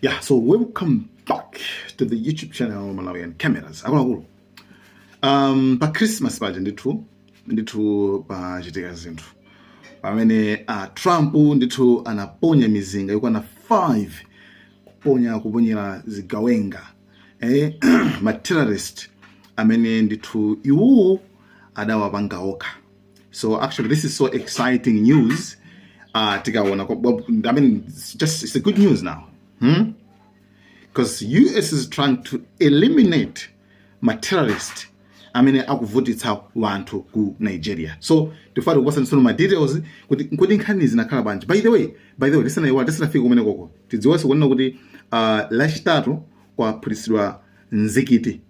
Yeah, so welcome back to the YouTube channel Malawian Cameras. Akuluakulu, pa Christmas paja ndithu pachitika zinthu pamene Trump ndithu anaponya mizinga yokwana 5, kuponyera zigawenga, ma terrorist amene ndithu iwowo adawapanga okha. So actually this is so exciting news. Tikaona, well, I mean, it's a good news now, Because US is trying to eliminate ma terrorist amene akuvutitsa wanthu ku Nigeria. So tifati kupasa nsono ma details kuti nkhani zinakhala bwanji. By the way, tisanaiwala, tisanafike kumene koko, tidziwenso kunena kuti Lachitatu kwaphulitsidwa mzikiti,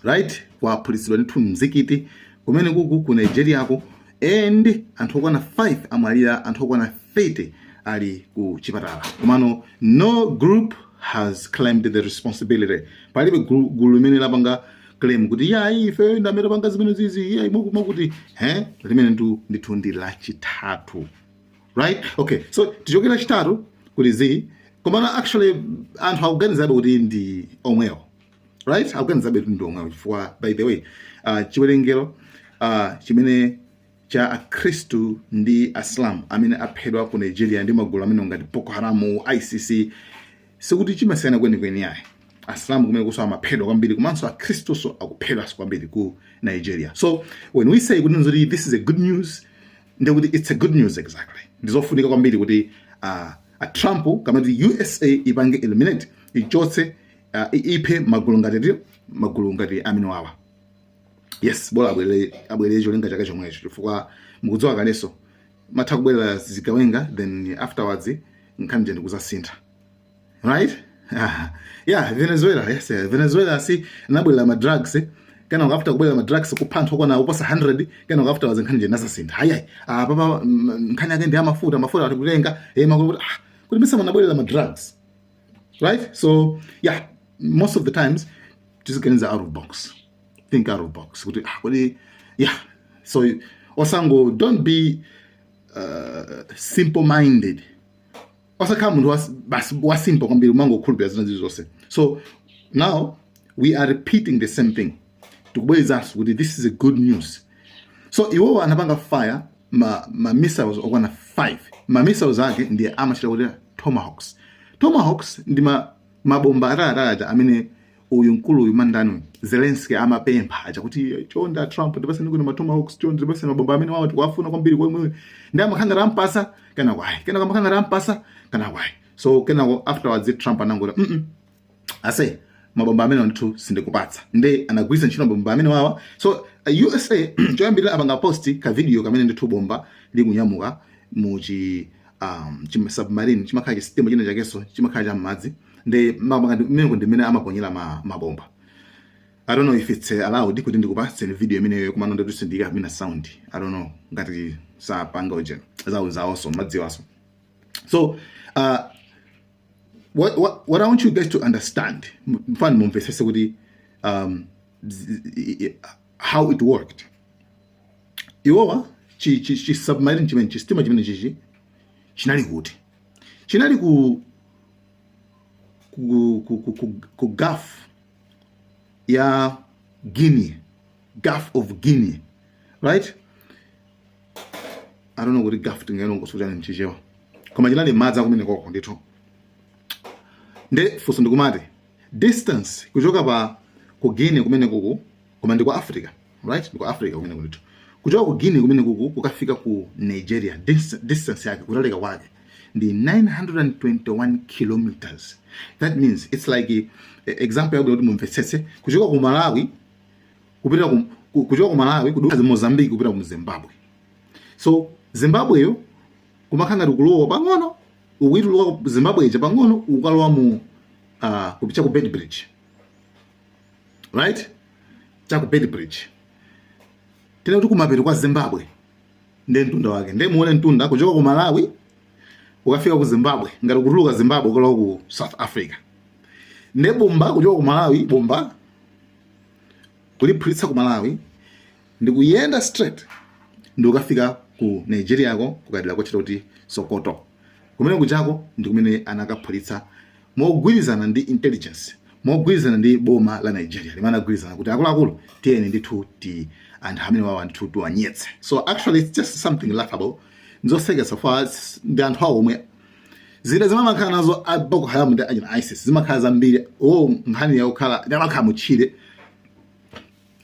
right? Kwaphulitsidwa ndithu mzikiti kumene kuku ku Nigeriako, and anthu okwana 5 amwalira, anthu okwana 30 ali ku chipatala. Komano no group has claimed the responsibility. Palibe gulu limene lapanga claim kuti yayi, ife ndamene tapanga zimene zizi, yayi, mwakuti he limene ndithu ndi Lachitatu, right? Okay, so tichokera Lachitatu kuti zi, komano actually anthu akuganizabe kuti ndi omwewo, right? Akuganizabe kuti ndi omwewo chifukwa, by the way, chiwerengero chimene cha Akhristu ndi Asilamu amene aphedwa ku Nigeria ndi magulu amene ngati Boko Haram, ICC, sikuti chimasiyana kwenikweni ayi. Asilamu kumene kuso amaphedwa kwambiri, komanso Akhristuso akuphedwanso kwambiri ku Nigeria. So when we say kuti nzoti this is a good news, ndekuti it's a good news exactly. Ndizofunika kwambiri kuti a Trump kamati USA ipange eliminate, ichotse, iphe magulu ngati amene wawa. Yes, bola abwerere cholinga chake chomwecho, chifukwa mukudziwa kalenso matha kubwerera zigawenga, then afterwards nkhani jeni kuzasintha, right? Ah, yeah, Venezuela, yes, yeah. Venezuela si anabwerera ma drugs, kana after kubwerera ma drugs kupha anthu okwana kuposa 100, kana afterwards nkhani jeni nasasintha. Hayi, ah, papa nkhani yake ndi amafuta, mafuta ati kutenga makulu kuti ah, kuti misa manabwerera ma drugs, right? So yeah, most of the times tiziganiza out of box, think out of box kuti ah, kuti yeah, so osango, don't be simple minded, osakhala munthu basi wa simple kwambiri, umangokhulupirira zina zilizonse. So now we are repeating the same thing, tikubwerezanso kuti this is a good news. So iwowo anapanga fire ma missiles okwana 5. Ma missiles ake ndi amachita kuti Tomahawks. Tomahawks ndi mabomba ataliatali aja amene uyu mkulu uyu mandani Zelensky amapempha aja kuti chonde Trump, ndipaseni kuno ma Tomahawks, chonde ndipaseni mabomba amene wawo, tikuwafuna kwambiri kwemwe. Ndi amakhanga ampasa kana kwayi, kenako amakhanga ampasa kana kwayi. So kenako afterwards Trump anangoti, ase, mabomba amene ndithu sindikupatsa." Nde anagwiritsa ntchito mabomba amene wawa. So USA choyambirira apanga post ka video kamene ndithu bomba likunyamuka muchi chima submarine, chimakhala chisitima china chakenso chimakhala cha m'madzi, nde mmene ndi mmene amaponyera mabomba. I don't know if it's allowed kuti ndikupatseni video imeneyo, komano ndatu sindika mina sound. I don't know ngati sapanga uje zawo zawonso madziwaso. So what I want you guys to understand, mfano mumvesese kuti how it worked. Iwowa chi submarine chimene, chisitima chimene chichi chinali kuti chinali ku Gulf ya Guinea, Gulf of Guinea, right? I don't know kuti Gulf tingainongosotani mchichewa, koma chinali madzi akumene koko ndithu. Nde funso ndikumati distance kuchoka pa ku Guinea kumene kuku, koma ndi ku Africa, right? Ndi ku Africa kumene ndithu. Kuchoka ku Guinea kumene kuku kukafika ku Nigeria, distance yake, kutalika kwake ndi 921 kilometers. That means it's like example yabwino kuti mumvetsetse, kuchoka ku Malawi kupita kuchoka ku Malawi kuduka Mozambique kupita ku Zimbabwe. So Zimbabweyo kumakhala ngati kulowa pang'ono, ukuituluka Zimbabwe ija pang'ono, ukalowa mu kupita ku Beitbridge, right? Cha ku Beitbridge, tena kuti kumapeto kwa Zimbabwe, ndiye mtunda wake. Ndiye muone mtunda kuchoka ku Malawi ukafika ku Zimbabwe, ngati kutuluka Zimbabwe ukalowa ku South Africa. Ndiye bomba kuchoka ku Malawi, bomba kuliphulitsa ku Malawi ndi kuyenda straight ndi ukafika ku Nigeria ko, kukadira kochita kuti Sokoto kumene kuchako ndi kumene anakaphulitsa. Mogwirizana ndi intelligence, mogwirizana ndi boma la Nigeria limene agwirizana kuti akuluakulu, tiyeni ndithu ti anthu amene wawa ndithu tiwanyetse. So actually it's just something laughable, nzosekesa for ndi anthu awo omwe zida zimamakhala nazo a Boko Haram ndi achina ISIS zimakhala zambiri. O nkhani yakukhala amakhala mutchire,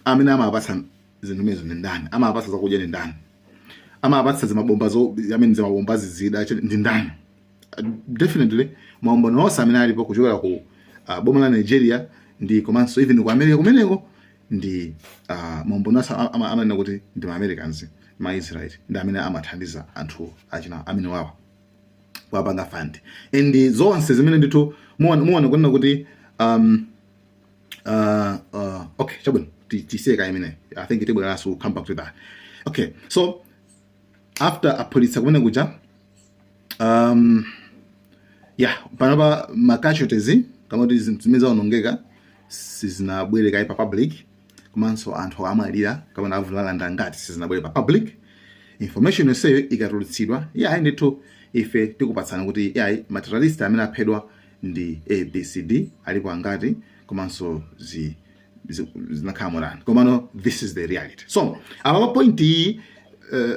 amene amapatsa zinthu imenezo ndi ndani? Amapatsa zakudya ndi ndani? Amapatsa zimabomba zo amene zimabomba zizida ndi ndani? Definitely maumboni onse amene alipo kuchokera ku boma la Nigeria ndi komanso even ku America kumeneko ndi maumboni onse amanena kuti ndi ma Americans, ma Israel ndi amene amathandiza anthu achina amene wawa kuwapanga fund. And zonse zimene ndithu muona kunena kuti okay, chabwino, tisiye kaye imene. I think tibweranso, we'll come back to that. Okay, so after aphulitsa kumene kuja, yeah, panopa ma casualties kamati zinthu zimene zawonongeka sizinabwere kayi pa public, komanso anthu amwalira kapena avulala ndangati sizinabwere pa public. Information yonseyo ikatulutsidwa, yayi ndithu ife tikupatsani kuti yayi, ma terrorist amene aphedwa ndi ABCD, alipo angati, komanso zinakhala motani. Komano this is the reality. So apa point iyi,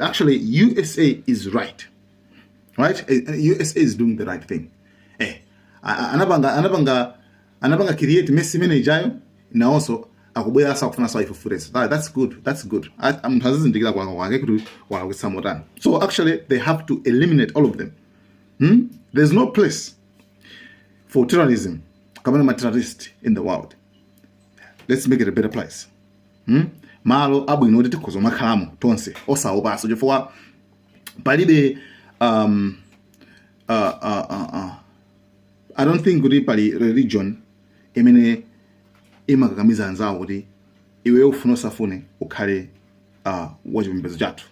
actually USA is right, right? USA is doing the right thing. Anapanga create mess imene ijayo, nawonso akubwera sakufuna saifufuresa. That's good, that's good. Munthu azizindikira kwake kwake kuti walakwitsa motani. So actually they have to eliminate all of them, There's no place for terrorism kapena ma terrorist in the world. Let's make it a better place, Malo abwino kuti tikhoza kumakhalamo tonse osaopanso, chifukwa palibe I don't think kuti pali religion imene imakakamiza anzawo kuti iwe ufune usafune ukhale wachipembedzo chathu.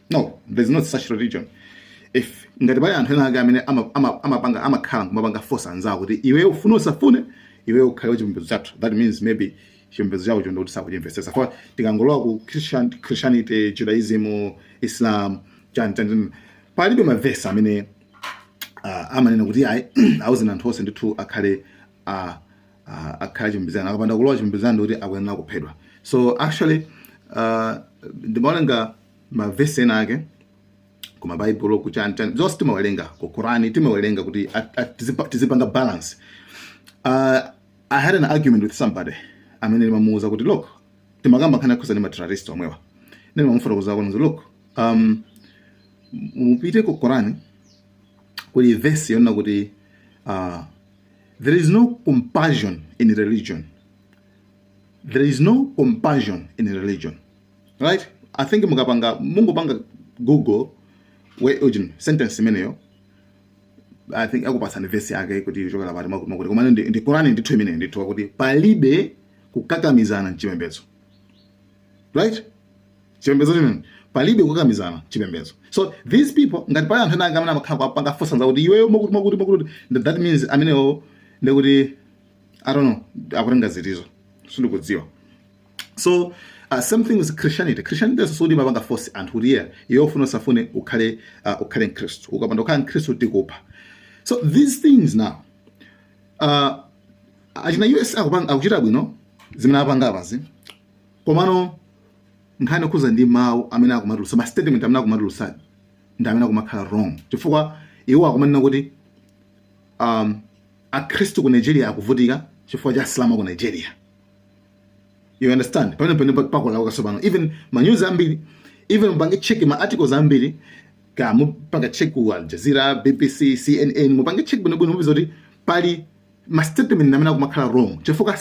No, there's not such religion. If ngati pali anthu ena ake amene amapanga amakhala nkumapanga force anzawo kuti iwe ufune usafune iwe ukhale wachipembedzo chathu, that means maybe chipembedzo chawo chondo kuti sakuchimvetsetsa. For tikangolowa ku Christianity, Judaism, Islam, chan chan, palibe mavesi amene amanena kuti ayi, awuzeni anthu onse ndithu akhale chipembedzano, akapanda kulowa chipembedzano ndikuti akuyenera kuphedwa. So actually ndimawerenga mavesi ena ake kuma Baibulo, kuchani chani zonse timawerenga, ku Qurani timawerenga kuti tizipanga balance. I had an argument with somebody amene ndimamuwuza kuti look, timakamba nkhani yakhuza ndi ma terrorist omwewa, nene mamufotokoza kuno, look, mupite ku Qurani, kuli verse yonena kuti there is no compulsion in religion. There is no compulsion in religion, right? I think mukapanga mungopanga Google we ujin sentence imeneyo, I think akupatsani verse yake kuti ichokera pati makuti makuti, koma ndi Qurani ndithu imeneyo ndithu kuti palibe kukakamizana mchipembedzo, right? Chipembedzo chimene palibe kukakamizana chipembedzo. So these people, ngati pali anthu ena amene amakhala kupanga force kuti iweyo makuti makuti makuti, that means amenewo ndikuti, I don't know, akutenga zitizo, sindikudziwa. So same thing with Christianity. Christianity sikuti imapanga force anthu kuti yeah, iwe ufuna usafune ukhale mkhristu, ukapanda kukhala mkhristu tikupha. So these things now, achina US akupanga, akuchita bwino zimene apanga apazi. Komano nkhani yokhuza ndi mawu amene akumatulusa, ma statement amene akumatulusa ndi amene akumakhala wrong, chifukwa iwo akumanena kuti akhristu ku Nigeria akuvutika chifukwa cha Asilamu ku Nigeria. You understand? Pamene pakulawuka tsopano, even ma news ambiri, even mupange check ma articles ambiri, ka mupanga check ku Al Jazeera, BBC, CNN, mupange check bwinobwino, mupeza kuti pali ma statement amene akumakhala wrong, chifukwa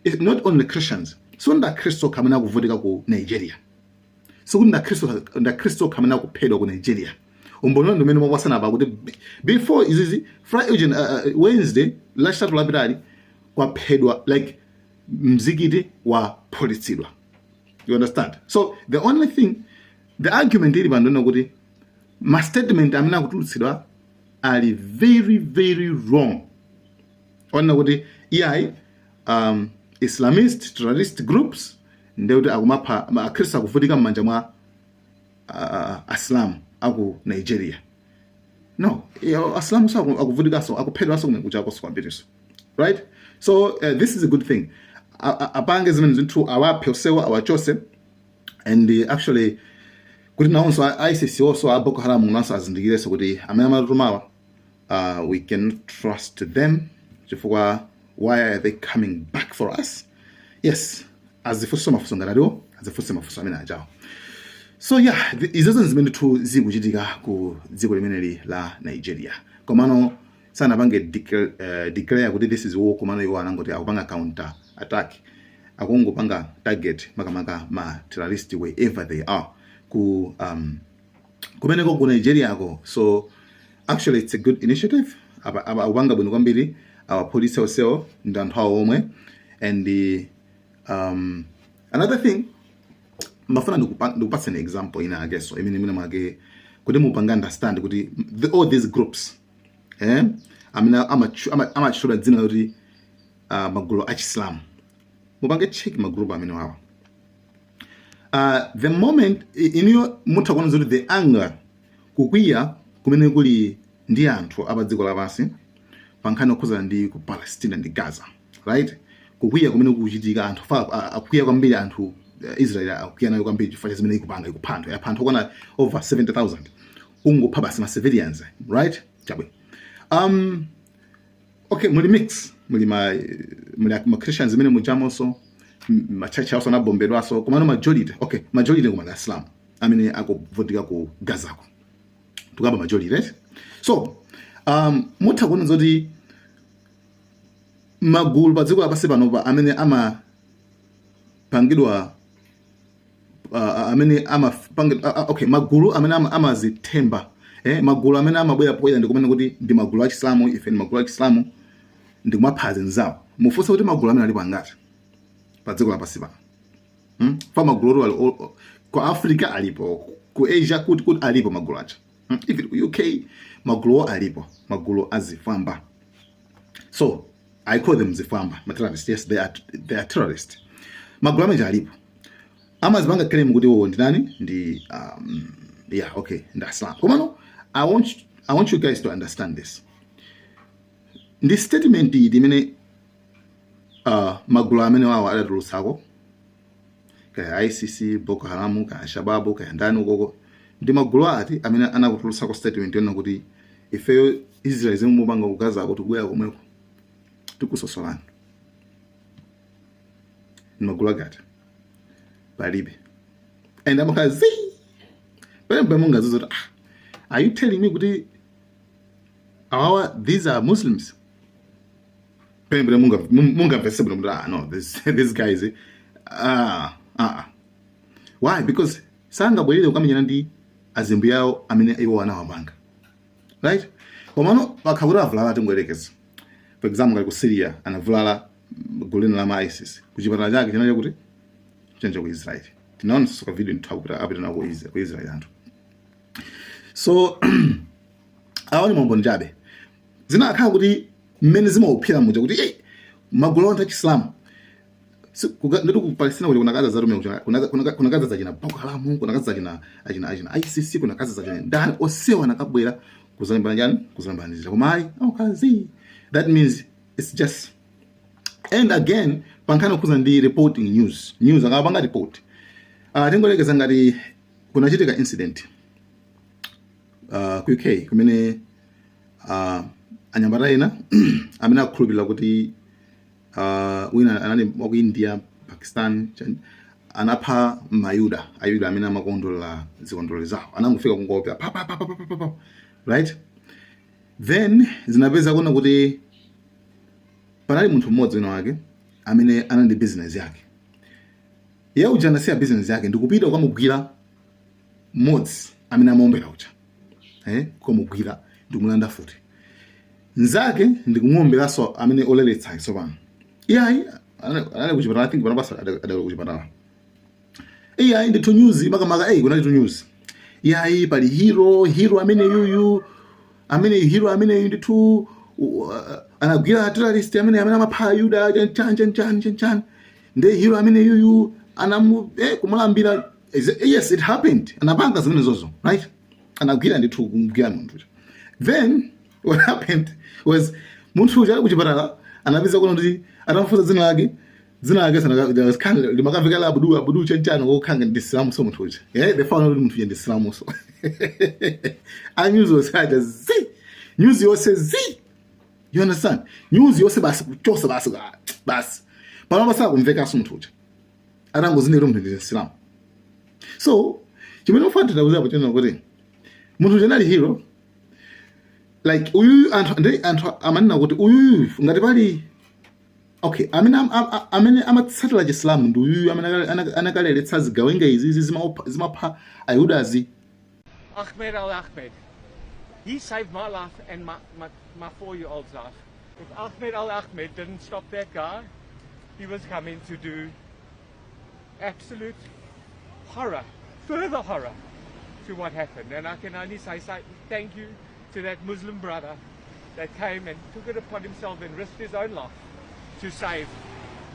it's not only Christians. So ndi akhristu okha amene akuvutika ku Nigeria, sikuti ndakhristu okha amene akuphedwa ku Nigeria. Umboni ndi umene mwakwasana apa kuti before izizi, Friday, Wednesday, Lachitatu lapitali, kwaphedwa, like mzikiti waphulitsidwa. You understand? So the only thing, the argument ili pano kuti ma statement amene akutulutsidwa ali very very wrong, onena kuti iyayi, Islamist terrorist groups ndekuti akumapha akhristu, akuvutika m'manja mwa Asilamu aku Nigeria. No, Asilamu so akuvutikaso, akuphedwanso kumene kuchakonso kwambiriso, right? So this is a good thing. Apange zimene zinthu, awaphe osewa, awachose, and actually kuti nawonso ISIS also, a Boko Haram nawonso azindikirenso kuti amene amatumawa, we cannot trust them, chifukwa why are they coming back for us? Yes, azifunse mafunso ngati aliwo, azifunse mafunso amene ajawo. So yeah, izozo zimene ndithu zikuchitika ku dziko limeneli la Nigeria. Komano sanapange declare kuti this is war, komano iwo anangoti akupanga counter attack, akungopanga target makamaka ma terrorist wherever they are ku kumeneko ku Nigeria ko. So actually it's a good initiative. Akupanga bwino kwambiri awapolisi onsewo ndi anthu awo omwe. And another thing mafuna ndikupatseni example ina akeso imene mwina mwake kuti mupange understand kuti all these groups, amene amatchula dzina kuti magulu achisilamu, mupange check magroup amene wawa. The moment inuyo mutha kuona zoti the anger, kukwiya kumene kuli ndi anthu apa dziko lapansi pa nkhani yokhuzana ndi ku Palestina ndi Gaza, right? Kukwiya kumene kukuchitika, anthu fa akukwiya kwambiri anthu, Israel akukwiya nayo kwambiri chifukwa cha zimene ikupanga, ikupha anthu, yapha anthu okwana over 70,000, kungopha basi ma civilians, right? Chabwe, okay, muli mix, muli ma Christians imene mujamonso, ma church also anabombedwaso, komano majority, okay, majority koma ndi Asilamu amene akuvutika ku Gazako, tukamba majority, right? So mutha kuona zoti magulu pa dziko lapansi panopa amene amapangidwa, amene amapangidwa, okay, magulu amene amazithemba, magulu amene amabwera poyera ndikumene kuti ndi magulu achisilamu, ife ndi magulu achisilamu, ndikumapha anzawo, mufunse kuti magulu amene alipo angati pa dziko lapansi pano, Fa magulu ali ku Africa alipo, ku Asia, kuti alipo magulu aja, Even ku UK maguluwo alipo, magulu azifamba. So I call them zifamba, ma terrorists. Yes, they are terrorists. Magulu amene alipo amazipanga claim kuti iwo ndi nani? Ndi yeah, okay, ndi Islam. Komano I want you guys to understand this. Ndi statement iyi imene magulu amene wawo adatulutsako, kaya ICC, Boko Haram, kaya Shababu, kaya ndani ukoko, ndi magulu ati amene anakutulutsako statement yonena kuti ifeyo Israel zimwe mupanga ku Gaza kuti kubwera komweko tikusosolani? Ndi magulu akati? Palibe. And amakhala zi pamene mungazizo kuti, ah, are you telling me kuti awawa, these are Muslims? Pamene mungamvetse bwino kuti, ah, no, this guys, ah, ah, why? Because sangabwerere kukamenyana ndi azimbu yawo amene iwo anawapanga, right? Komano pakha kuti avulala, tingoyerekeza for example ngati ku Syria anavulala gulu lina la ma ISIS, kuchipatala chake chinacho kuti chenje ku Israel. Tinaona ka video ndithu akupita, apita nawo ku Israel anthu. So awa ni maumboni chabe. Zinakhala kuti mmene zimauphira muja kuti hey, magulu anthu achisilamu nditi ku Palestina kuti kunakaza zatume, kunakaza zachina Boko Haram, kunakaza zachina achina ICC, kunakaza zachina ndani, osewa nakabwera kuzalimbana chani, kuzalimbana. Koma ayi, okazi, that means it's just. And again, pankhani okhuza ndi reporting news, akapanga report, tingolekeza ngati kunachitika incident ku UK kumene anyamata ena amene akukhulupirira kuti wina anali waku India, Pakistan, anapha mayuda, Ayuda amene amakondolera zikondwerero zawo, anangofika kungopya pa pa pa pa pa pa pa, right? Then zinapeza kuona kuti panali munthu mmodzi wina wake amene anali ndi business yake. Iye uja anasiya business yake ndikupita kukamugwira mmodzi amene amaombera uja, kukamugwira ndikumulanda futi nzake, ndikumuomberanso amene oleletsa tsopano. Iyayi, anali kuchipatala, I think panapasa adali kuchipatala. Iyayi, ndithu news makamaka, eyi, kunali tu news. Iyayi, pali hero, hero amene yuyu, amene hero amene ndithu anagwira terrorist amene amapha Ayuda, chan chan chan chan chan, nde hero amene yuyu anamu kumulambira. Yes, it happened, anapanga zimene zozo, right? Anagwira ndithu, kumugwira munthu. Then what happened was munthu uja ali kuchipatala anapeza kuona kuti atamufunsa dzina lake, dzina lake limakamveka la Abudu, Abudu chanchano, kokhanga ndi Silamu. So munthu uja, yeah, they found out kuti munthu uja ndi Silamu. So a news yonse aja zi, news yonse zi, you understand? News yonse basi kuchosa basi, ah, basi pano pasakumvekanso munthu uja atangozindikira munthu ndi Silamu. So chimene ufanira kuziwa chonena kuti munthu uja anali hero. Like uyuyu, anthu ndi anthu amanena kuti uyuyu ngati pali, okay, amene amene amatsatira Chisilamu ndi uyuyu amene anakaleretsa zigawenga izi zimapha Ayudazi. Ahmed Al Ahmed. He saved my life and my 4-year-old's life. If Ahmed Al Ahmed didn't stop that guy, he was coming to do absolute horror, further horror to what happened. And I can only say thank you to that Muslim brother that came and took it upon himself and risked his own life to save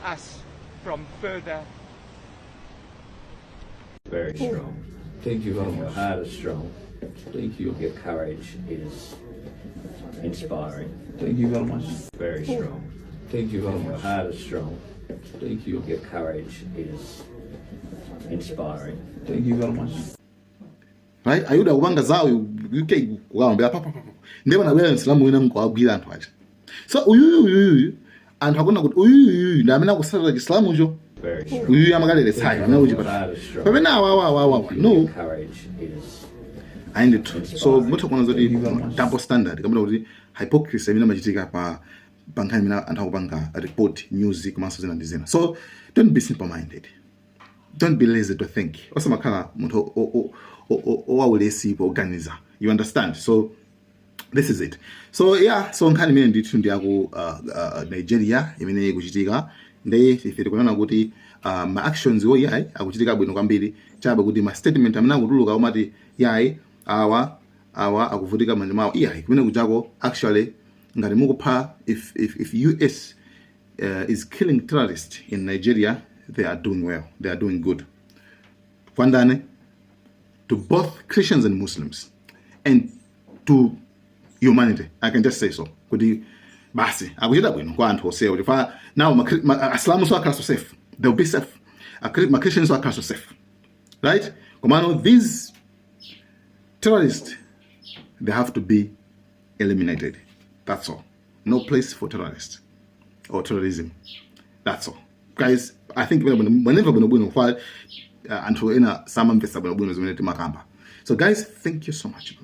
us from further Very strong. Thank you very Your much. heart is strong. Thank you. Your courage is inspiring. Thank you very much. Very strong. Thank you very Your much. heart is strong. Thank you. Your courage is inspiring. Thank you very much. Right, Ayuda akupanga zawo UK, kukaombera pa pa pa pa. Ndiye panabwera Msilamu wina nkawagwira anthu aja. So uyuyu, uyuyu, anthu akuona kuti uyuyuyu ndi amene akusatira Chisilamucho. Very strong. Uyuyu amakaleretsayo amene kuchipatala. Heart is strong. Pamene awa awa awa awa, no. Your courage is Ayi ndithu, so mutha kuona zoti double standard kapena kuti hypocrisy imene amachitika pa nkhani imene anthu akupanga report news komanso zina ndi zina. So don't be simple minded, don't be lazy to think, osamakhala munthu owaulesi poganiza, you understand? So this is it. So yeah, so nkhani imene ndithu ndi yaku Nigeria imene ikuchitika. Ndi ife tikuona kuti ma actions wo yayi akuchitika bwino kwambiri, chabe kuti ma statement amene akutuluka omati yayi awa akuvutika manja mawo, iyayi, kumene kuchako actually ngati mukupha, if US is killing terrorists in Nigeria, they are doing well, they are doing good kwandane to both Christians and Muslims and to humanity. I can just say so kuti basi akuchita bwino kwa anthu onsewo, chifukwa now Asilamu so akhala so safe, they'll be safe. Ma Christians so akhala so safe, right? Komano these terrorists, they have to be eliminated, that's all. No place for terrorists or terrorism, that's all, guys. I think whenever bwinobwino kwa anthu ena samamvetsa bwinobwino zimene timakamba. So guys, thank you so much.